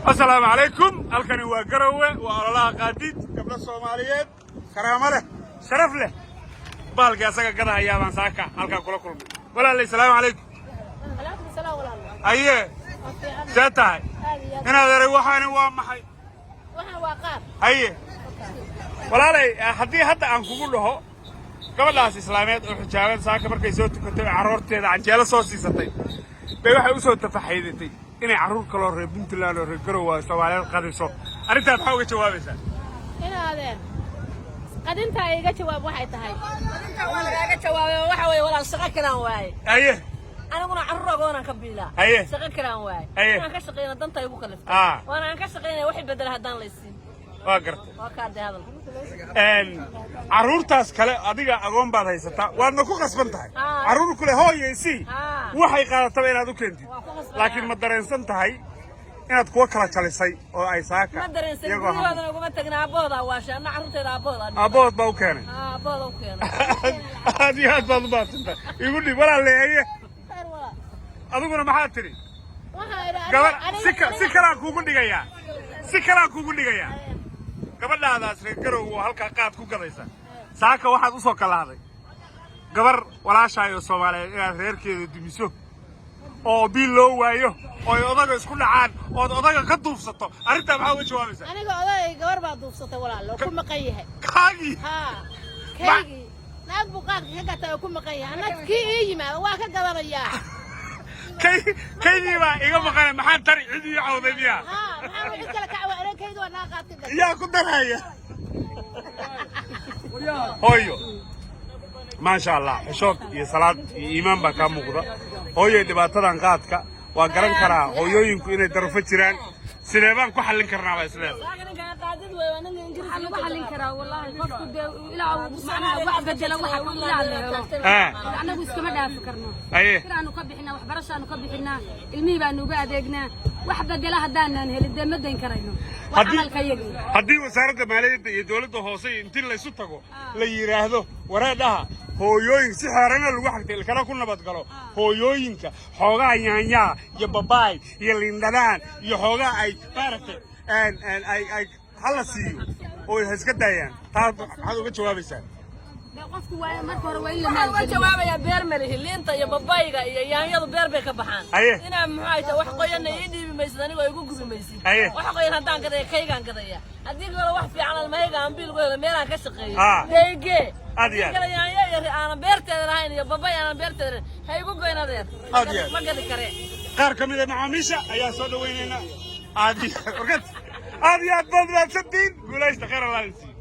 Asalaamu calaykum. Halkani waa Garowe, waa ololaha qaadiid. Gabdho Soomaaliyeed, karaamo leh, sharaf leh, baalkii asaga gadahayaa baan saaka halkaa kula kulmay. Walaalay, salaamu calaykum. Alaikum salaam, walaal. Aye. Waa fiican. See tahay? Aad iyo aad. Inaad eray, waxaani waa maxay? Waxaan waa qaad. Haye walaalay, haddii hadda aan kugu dhaho gabadhaas islaameed oo xijaaban, saaka markay soo tukatay oo carruurteeda canjeelo soo siisatay, bay waxay u soo tafaxaydatay inay carruur kaloo reer Puntland oo reer Garowe Soomaaliyeed qadiso, arrintaa maxaa uga jawaabaysaa? Inaadeen qadintaa iga jawaab waxay tahay. Waa lagaaga jawaabay. Waxa weeye walaal, shaqo kalaan waaye. Aniguna carruur agoonaan ka biilaa. Shaqo kalaan waaye. Inaan ka shaqeyna danta igu kaliftay. Waana aan ka shaqeynaya, wax bedela haddaan laysiin. Waa gartay. Waa kaa dee hadalka. Carruurtaas kale, adiga agoon baad haysataa, waadna ku qasban tahay carruur kule hooyaysi waxay qaadataba inaad u keentid. Waa ku qasbanaa. Laakiin ma dareensan tahay inaad kuwa kala jalisay oo ay saaka Ma dareensan. iyagoo Guryahoodana uguma tagna. Aabbahooda waasha, anna carruurteeda aabbahooda. Aabbahood baa u keenay. Aabbahooda u keenay. Aad iyo aad baad u mahadsantahay. Igu dhib, walaaleeye. Khayr, walaal. Adiguna maxaad tidhi? Waxaan idhi Gabar si kalaan kuugu dhigayaa, si kalaan kuugu dhigayaa. Gabadhaadaas reer Garow oo halkaa qaad ku gadaysa, saaka waxaad usoo kalahday gabar walaashaayoo Soomaaliyeed inaad reerkeeda dumiso oo biil loo waayo oo ay odaga isku dhacaan ood odaga ka duufsato. Arrintaa maxaa uga jawaabaysaa? Aniga oday gabar baa duufsatay, walaal, oo ku maqan yahay. Kaagii? Haa, kaygii naag buu qaadka ka gataa oo ku maqan yahay. Anna kii ii yimaado waa ka gadanayaa. Kay kaygii baa iga maqanay, maxaan tari? Cid ii cawday miyaa? Haa, maxaa cid kale ka cawa? Aniga kaygi waa naag qaad ka gatay. Yaa ku daraya? Hooyo, maasha Allah, xishood iyo salaad iyo iimaan baa kaa muuqda. Hooyoy, dhibaatadan qaadka waa garan karaa, hooyooyinku inay darafo jiraan. Sidee baan ku xallin karnaa baa isleedahay? Waxaa lagu xallin karaa, wallaahi, qofku dee ilaa uu macnaha wax bedela, waxa ka ilaa la helo. Annagu iskama dhaafi karno. Kiraanu ka bixinaa, waxbarashaanu ka bixinaa, ilmihii baanu uga adeegnaa. Wax bedela haddaanaan helin, dee ma dayn karayno. Waa camalka yagii. Haddii Wasaaradda Maaliyadda iyo dowladda hoose iyo intii laysu tago la yidhaahdo, wareedhaha hooyooyin, si xeerana lagu xagtay, ilkana ku nabad galo, hooyooyinka xoogaa yaanyaa iyo babaay iyo lindhanaan iyo xoogaa ay maaragtay ay hala siiyo oo ha iska daayaan, taa maxaad uga jawaabaysaa? Dee qofku waa marka hore waa in la Waxaan uga maalgeliyo. jawaabayaa, beer malihi. Liinta iyo babayga iyo yaanyadu beer bay ka baxaan. Inaa muxuu ay tahay, wax qoyanna ii dhiibi maysid, anigoo igu gubi maysid. Wax qoyan haddaan gadaya, kaygaan gadaya. Haddii kale wax fiican almahayga aan biil ku helo, meelaan ka shaqeeyo deygee. Aad iyo aad. Kale yaanyo iyo aanan beerteeda lahayn iyo babay aanan beerteeda lahayn ha igu goyn, adeer. Aad iyo aad. Ma gadi karee. Qaar ka mid a macaamiisha ayaa soo dhawaynaynaa. Aad iyo aad, aad iyo aad baad mahadsantihiin. Guulaysta, khayr Allah idin siiyo.